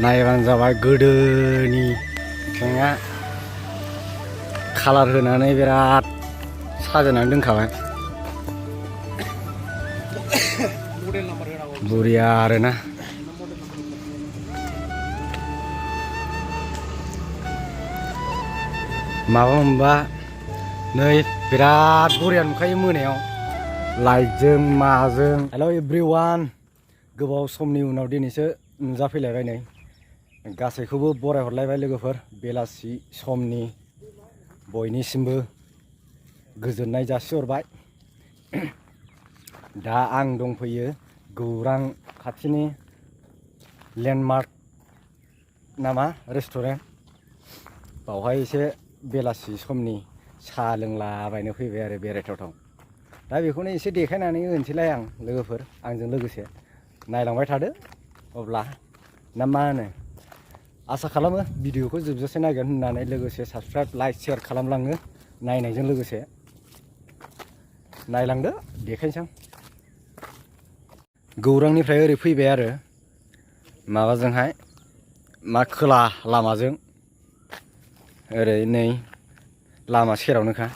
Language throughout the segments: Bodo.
नायबानो जाबाय गोदोनि खेंआ कालार होनानै बिराद साजायनानै दोनखाबाय बुरिया आरोना माबा मोनबा नै बिराद बरिया नुखायो मोनायाव लाइटजों माजों। हेल' एभ्रिवान, गोबाव समनि उनाव दिनैसो नुजाफैलायबाय नै गासैखौबो बरायहरलायबाय लोगोफोर। बेलासि समनि बयनिसिमबो गोजोननाय जासिहरबाय। दा आं दंफैयो गौरां खाथिनि लेन्डमार्क नामा रेस्टुरेन्ट, बावहाय एसे बेलासि समनि साहा लोंलाबायनो फैबाय आरो बेरायथावथाव। दा बेखौनो एसे देखायनानै होनोसैलाय आं लोगोफोर, आंजों लोगोसे नायलांबाय थादो अब्ला ना मा होनो। आसा खालामो भिडिअखौ जोबजासे नायगोन होननानै, लोगोसे साबस्क्राइब लाइक शेयार खालामलाङो नायनायजों लोगोसे। नायलांदो देखायनोसै आं। गौरांनिफ्राय ओरै फैबाय आरो माबाजोंहाय मा खोला लामाजों, ओरै नै लामा सेरावनोखा।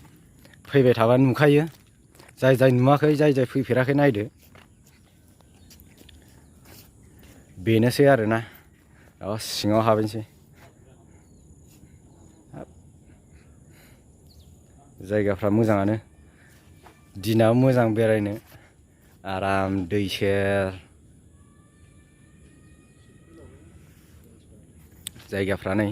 फैबाय थाबा नुखायो, जाय जाय नुवाखै जाय जाय फैफेराखै नायदो। बेनोसै आरोना। सिङाव हाबैनोसै। जायगाफ्रा मोजाङानो, दिनाबो मोजां बेरायनो आराम दै सेर। जायगाफ्रा नै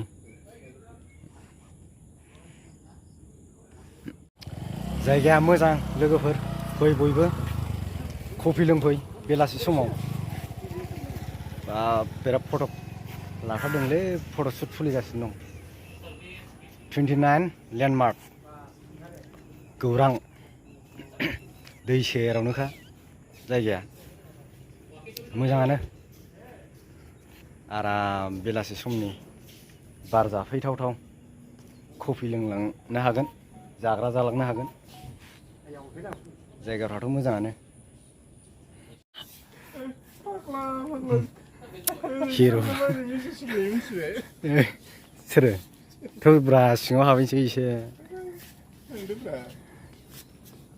जायगाया मोजां लोगोफोर, फै बयबो कफि लोंफै बेलासि समाव। बिराद फट' लाथारदोंलै, फट' शुट सोलिगासिनो दं। 29 लेन्डमार्क गौरां, दै सेरावनोखा जायगाया मोजाङानो। आराम बेलासि समनि बार जाफैथावथाव, कफि लोंलांनो हागोन, जाग्रा जालांनो हागोन। जायगाफ्राथ' मोजाङानो। हिर' सोरो थ' ब्रा सिङाव हाबैनोसै एसे।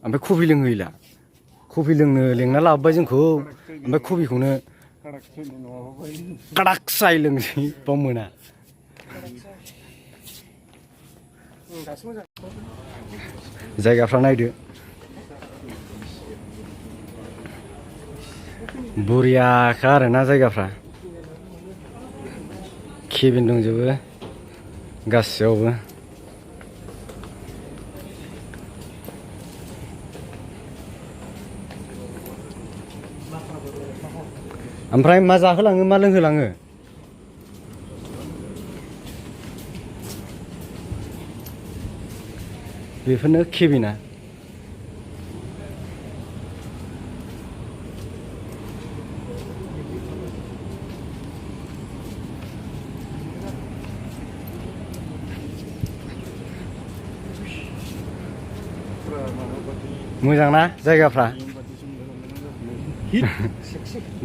ओमफ्राय कफि लोंहैला, कफि लोंनो लेंना लाबोबाय जोंखौ, ओमफ्राय कफिखौनो काडाक साय लोंसै बाव मोना। जायगाफ्रा नायदो बरियाखा आरोना जायगाफ्रा। केबिन दंजोबो गासैयावबो। ओमफ्राय मा जाहोलाङो मा लोंहोलाङो? बेफोरनो केबिना। मोजां ना जायगाफ्रा?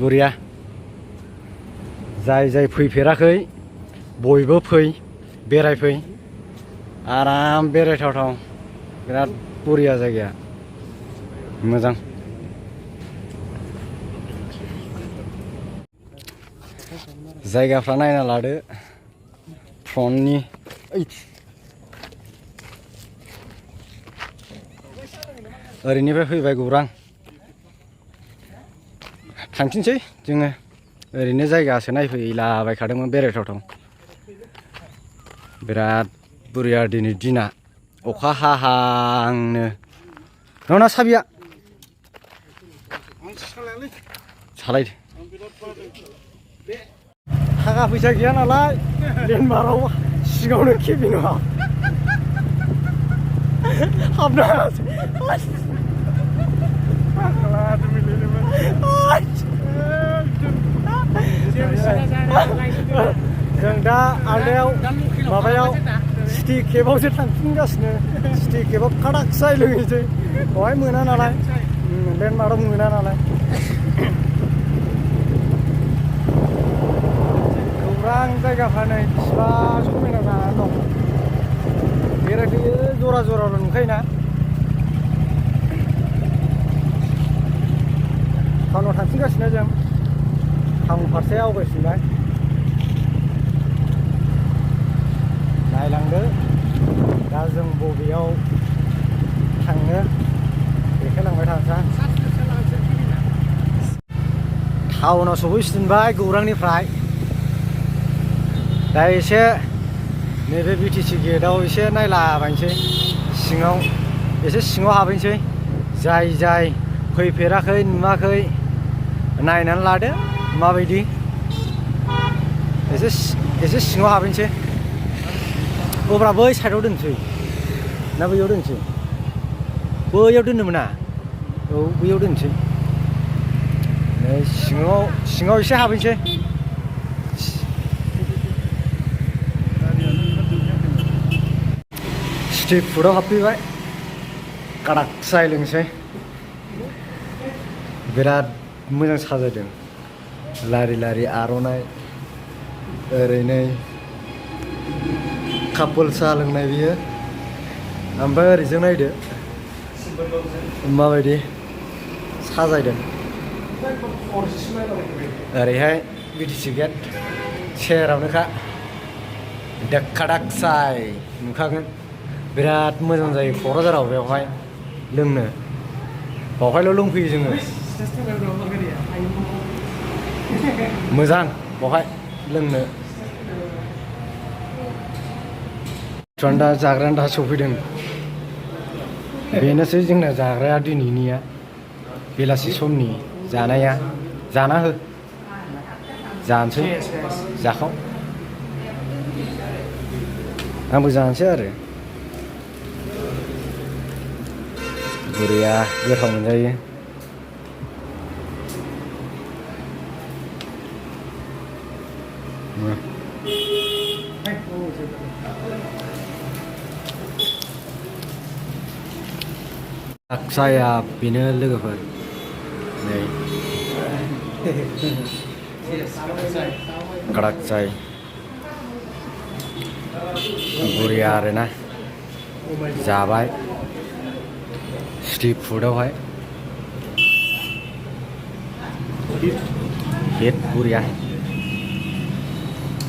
बरिया। जाय जाय फैफेराखै बयबो फै, बेरायफै, आराम बेरायथावथाव, बिराद बरिया जायगाया मोजां। जायगाफ्रा नायना लादो फ्रन्टनि। ओरैनिफ्राय फैबाय गौरां, थांफिनसै जोङो। ओरैनो जायगासो नायफैलाबायखादोंमोन बेरायथावथाव। बिराद बरिया दिनै दिना, अखा हाहांनो। नोंना साबिया सालायदो। थाखा फैसा गैया नालाय लेन्डमार्कआव सिङावनो केबिनाव हाबनो हायासै। जों दा आलदायाव माबायाव सिटि केबावसो थांफिनगासिनो। सिटि केबाव काडाक साय लोंहैसै, बेवहाय मोना नालाय, लेन्डमार्कआव मोना नालाय। गौरां जायगाफ्रा नै बिसिबां समायना जानानै दं बेरायफैयो जरा जराल' नुखायोना टाउनाव थांफिनगासिनो जों टाउन फारसे आवगायफिनबाय नायलांदो दा जों बबेयाव थांनो देखायलांबाय थानोसै टाउनाव सफैफिनबाय गौरांनिफ्राय दा एसे नैबे बिटिसि गेटआव एसे नायलाबायनोसै सिङाव एसे सिङाव हाबैनोसै जाय फैफेराखै नुवाखै नायनानै लादो माबायदि एसे सिङाव हाबैनोसै अब्ला बै साइडआव दोनसै ना बैयाव दोनसै बैयाव दोननो मोना औ बैयाव दोनसै सिङाव एसे हाबैनोसै स्ट्रिट फुडआव हाबफैबाय काराक साय लोंसै बिराद मोजां साजायदों लारि लारि आर'नाइ ओरैनो कापोल साहा लोंनाय बियो ओमफ्राय ओरैजों नायदो माबायदि साजायदों ओरैहाय बिटिसि गेट सेरावनोखा काराक नुखागोन बिराद मोजां जायो क'क्राझाराव बेवहाय लोंनो बावहायल' लोंफैयो जोङो मोजां बावहाय लोंनो दा जाग्रायानो दा सफैदों बेनोसै जोंना जाग्राया दिनैनिया बेलासि समनि जानाया जाना हो जानोसै जाखाव आंबो जानोसै आरो बुरिया गोथाव मोनजायो साया बेनो लोगोफोर नै काराक साय बुरिया आरोना जाबाय स्ट्रिट फुडआवहाय हिट बुरिया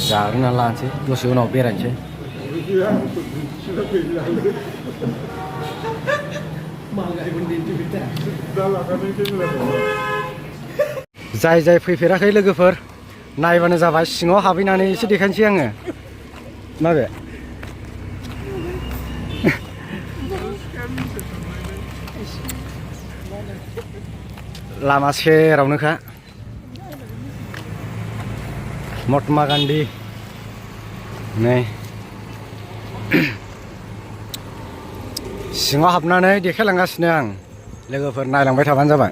जाग्रोना लानोसै दसे उनाव बेरायनोसै जाय फैफेराखै लोगोफोर नायबानो जाबाय सिङाव हाबैनानै एसे देखायनोसै आङो माबे लामा सेरावनोखा महात्मा गान्धी नै सिङाव हाबनानै देखायलांगासिनो आं लोगोफोर नायलांबाय थाबानो जाबाय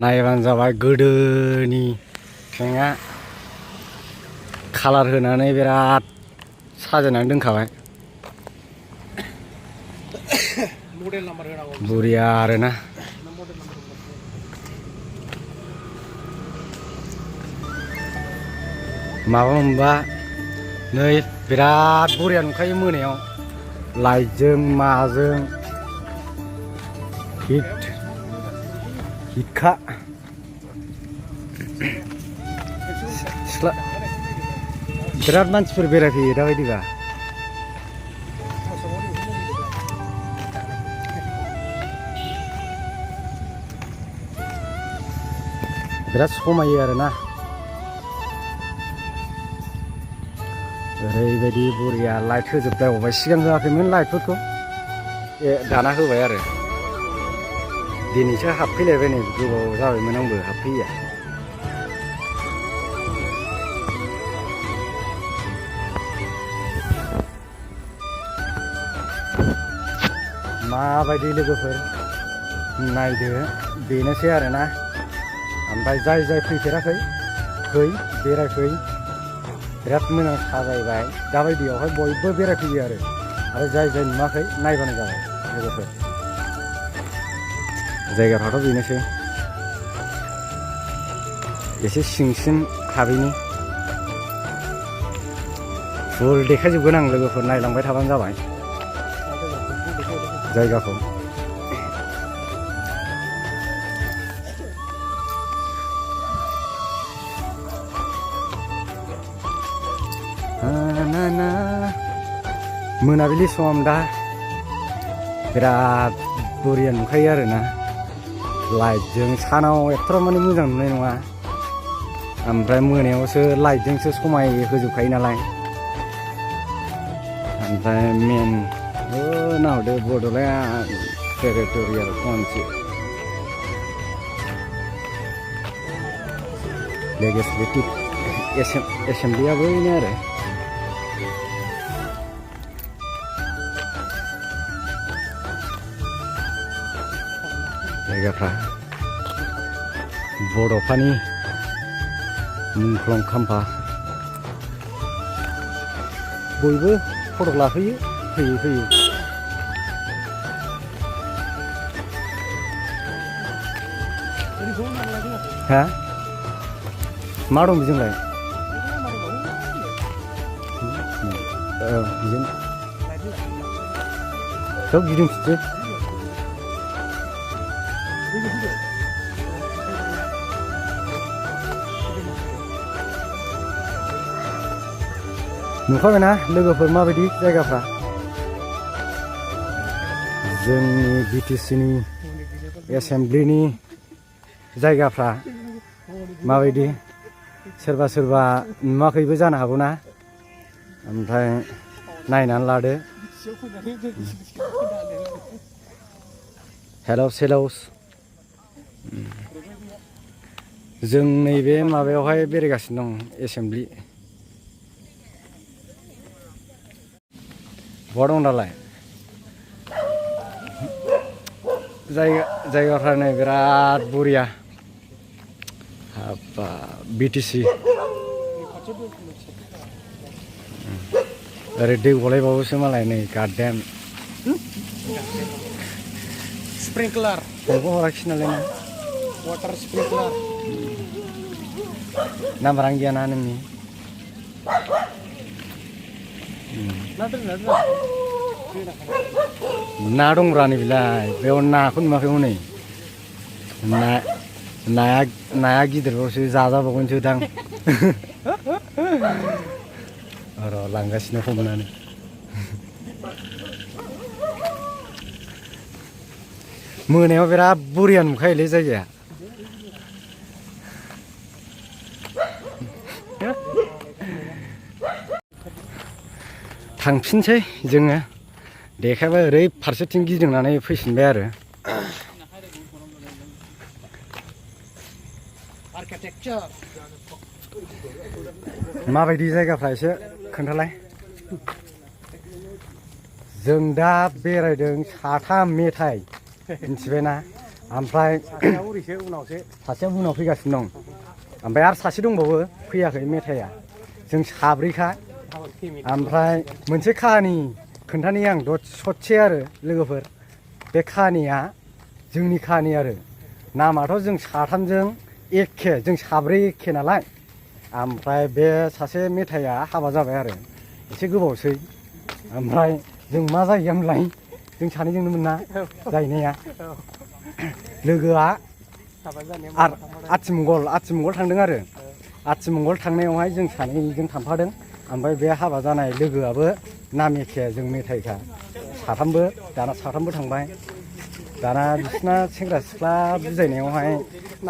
नायबानो जाबाय गोदोनि खेंआ कालार होनानै बिराद साजायनानै दोनखाबाय बुरिया आरोना माबा मोनबा नै बिराद बरिया नुखायो मोनायाव लाइटजों माजों हिटखा सिख्ला बिराद मानसिफोर बेरायफैयो दाबायदिबा बिराद समायो आरोना ओरैबायदि बुरिया लाइट होजोबलायबावबाय सिगां होआखैमोन लाइटफोरखौ दाना होबाय आरो दिनैसो हाबफैलायबाय नै गोबाव जाबायमोन आंबो हाबफैया माबायदि लोगोफोर नायदो बेनोसै आरोना ओमफ्राय जाय फैफेराखै फै बेरायफै बिराद मोजां साजायबाय दाबायदियावहाय बयबो बेरायफैयो आरो जाय नुवाखै नायबानो जाबाय लोगोफोर जायगाफ्राथ' बेनोसै एसे सिंसिन हाबैनि फुल देखायजोबगोन आं लोगोफोर नायलांबाय थाबानो जाबाय जायगाखौ मोनाबिलि सम दा बिराद बरिया नुखायो आरोना लाइटजों सानाव एथ'बां माने मोजां नुनाय नङा ओमफ्राय मोनायावसो लाइटजोंसो समाय होजोबखायो नालाय ओमफ्राय मेन नाहरदो बड'लेण्ड टेरिट'रियेल काउन्सिल लेजिस्लेटिभ एसेमब्लिया बैनो आरो जायगाफ्रा बड'फानि मुंख्लं खाम्फा बयबो फट' लाफैयो फैयो हा मा दं बेजोंलाय बिजों सब गिदिंफिनसै नुखाबायना लोगोफोर माबायदि जायगाफ्रा जोंनि बिटिसिनि एसेमब्लिनि जायगाफ्रा माबायदि सोरबा नुवाखैबो जानो हागौ ना ओमफ्राय नायनानै लादो हेलौस जों नैबे माबायावहाय बेरायगासिनो दं एसेमब्लि बहा दं दालाय जायगाफ्रानो बिराद बरिया हाबा बिटिसि ओरै दै गलायबावोसो मालाय नै गार्डेन स्प्रिंकलार बयबो हराखिसै नालाय ना वाटार स्प्रिंकलार नाम्बारानो गैयाना नोंनि ना दंब्रा नै बिलाय बेयाव नाखौ नुवाखै हनै नाया गिदिरबावसो जाजाबावगोनसो दां र' लांगासिनो हमनानै मोनायाव बिराद बरिया नुखायोलै जायगाया थांफिनसै जोङो देखायबाय ओरै फारसेथिं गिदिंनानै फैफिनबाय आरो माबायदि जायगाफ्रा एसे खोन्थालाय जों दा बेरायदों साथाम मेथाइ मिथिबायना ओमफ्राय सासेया उनाव फैगासिनो दं ओमफ्राय आरो सासे दंबावो फैयाखै मेथाइआ जों साब्रैखा ओमफ्राय मोनसे काहानि खोन्थानि आं ससे आरो लोगोफोर बे काहानिया जोंनि काहानि आरो नामाथ' जों साथामजों एखे जों साब्रै एखे नालाय ओमफ्राय बे सासे मेथाइआ हाबा जाबाय आरो एसे गोबावसै ओमफ्राय जों मा जाहैयामोनलाय जों सानैजोंनोमोन ना जाहैनाया लोगोआ आथिमंगल थांदों आरो आथिमंगल थांनायावहाय जों सानैजों थांफादों ओमफ्राय बे हाबा जानाय लोगोआबो नाम एखे जों मेथाइखा दाना साथामबो थांबाय दाना बिसिना सेंग्रा सिख्ला बुजायनायावहाय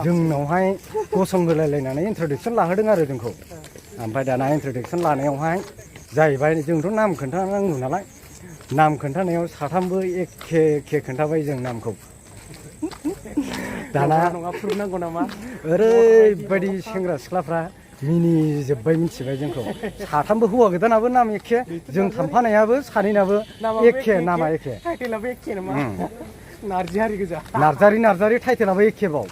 जोंनावहाय गसंहोलायलायनानै इन्ट्रडाक्सन लाहोदों आरो जोंखौ ओमफ्राय दाना इन्ट्रडाक्सन लानायावहाय जाहैबाय जोंथ' नाम खोन्थानांगौ नालाय नाम खोन्थानायाव साथामबो एखे खोन्थाबाय जों नामखौ दाना नांगौ नामा ओरैबायदि सेंग्रा सिख्लाफ्रा मिनिजोब्बाय मिथिबाय जोंखौ साथामबो हौवा गोदानाबो नाम एखे जों थांफानायाबो सानैनाबो एखे नामा एखे नार्जारि टाइटेलाबो एखेबाव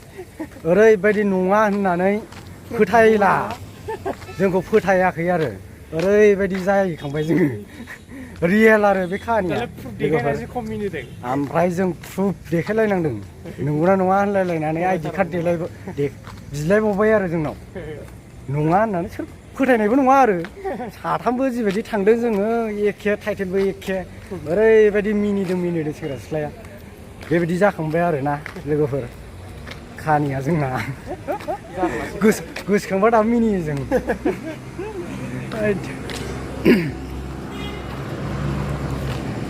ओरैबायदि नङा होननानै फोथायला जोंखौ फोथायाखै आरो ओरैबायदि जाहैखांबाय जोङो रियेल आरो बे खाहानिया दालाय प्रुफ देखायनायसो खम मिनिदों ओमफ्राय जों प्रुफ देखायलायनांदों नंगौना नङा होनलायलायनानै आइडि कार्ड बिलायबावबाय आरो जोंनाव नङा होननानै सोर फोथायनायबो नङा आरो साथामबो जिबायदि थांदों जोङो एखे टाइटेलबो एखे ओरैबायदि मिनिदों सेंग्रा सिख्लाया बेबायदि जाखांबाय आरोना लोगोफोर खाहानिया जोंना गोसोखांबा दाबो मिनियो जों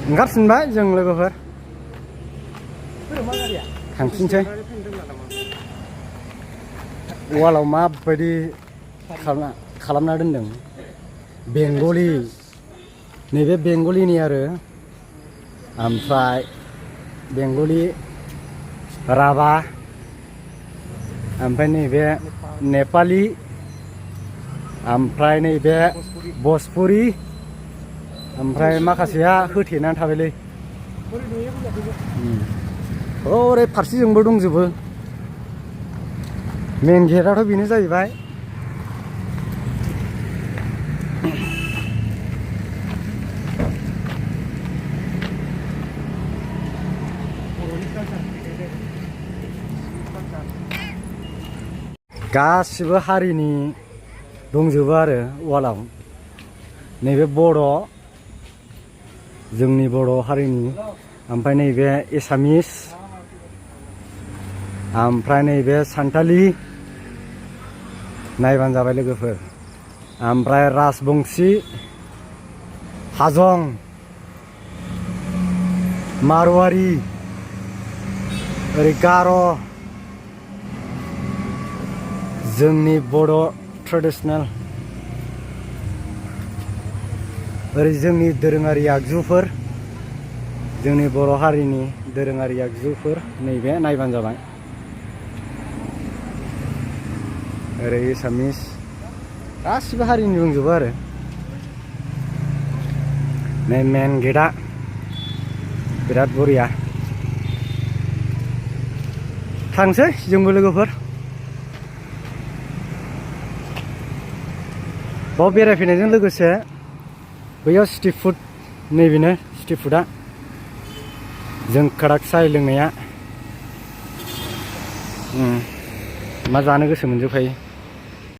ओंखारफिनबाय जों लोगोफोर थांफिनसै वालाव माबायदि खालामना दोनदों बेंगलि नैबे बेंगलिनि आरो ओमफ्राय बेंगलि राभा ओमफ्राय नैबे नेपालि ओमफ्राय नैबे भजपुरि ओमफ्राय माखासेया होथेनानै थाबायलै ओरै फारसेजोंबो दंजोबो मेन गेटआथ' बेनो जाहैबाय गासिबो हारिनि दंजोबो आरो वालाव नैबे बर' जोंनि बर' हारिनि ओमफ्राय नैबे एसामिस ओमफ्राय नैबे सान्थालि नायबानो जाबाय लोगोफोर ओमफ्राय राजबंसि हाजं मारवारि ओरै गार' जोंनि बर' ट्रेडिसनेल ओरै जोंनि दोरोङारि आगजुफोर जोंनि बर' हारिनि दोरोङारि आगजुफोर नैबे नायबानो जाबाय ओरै एसामिस गासिबो हारिनि दंजोबो आरो नै मेन गेटआ बिराद बरिया थांसै जोंबो लोगोफोर बाव बेरायफैनायजों लोगोसे बैयाव स्ट्रिट फुड नैबेनो स्ट्रिट फुडआ जों काराक साय लोंनाया मा जानो गोसो मोनजोबखायो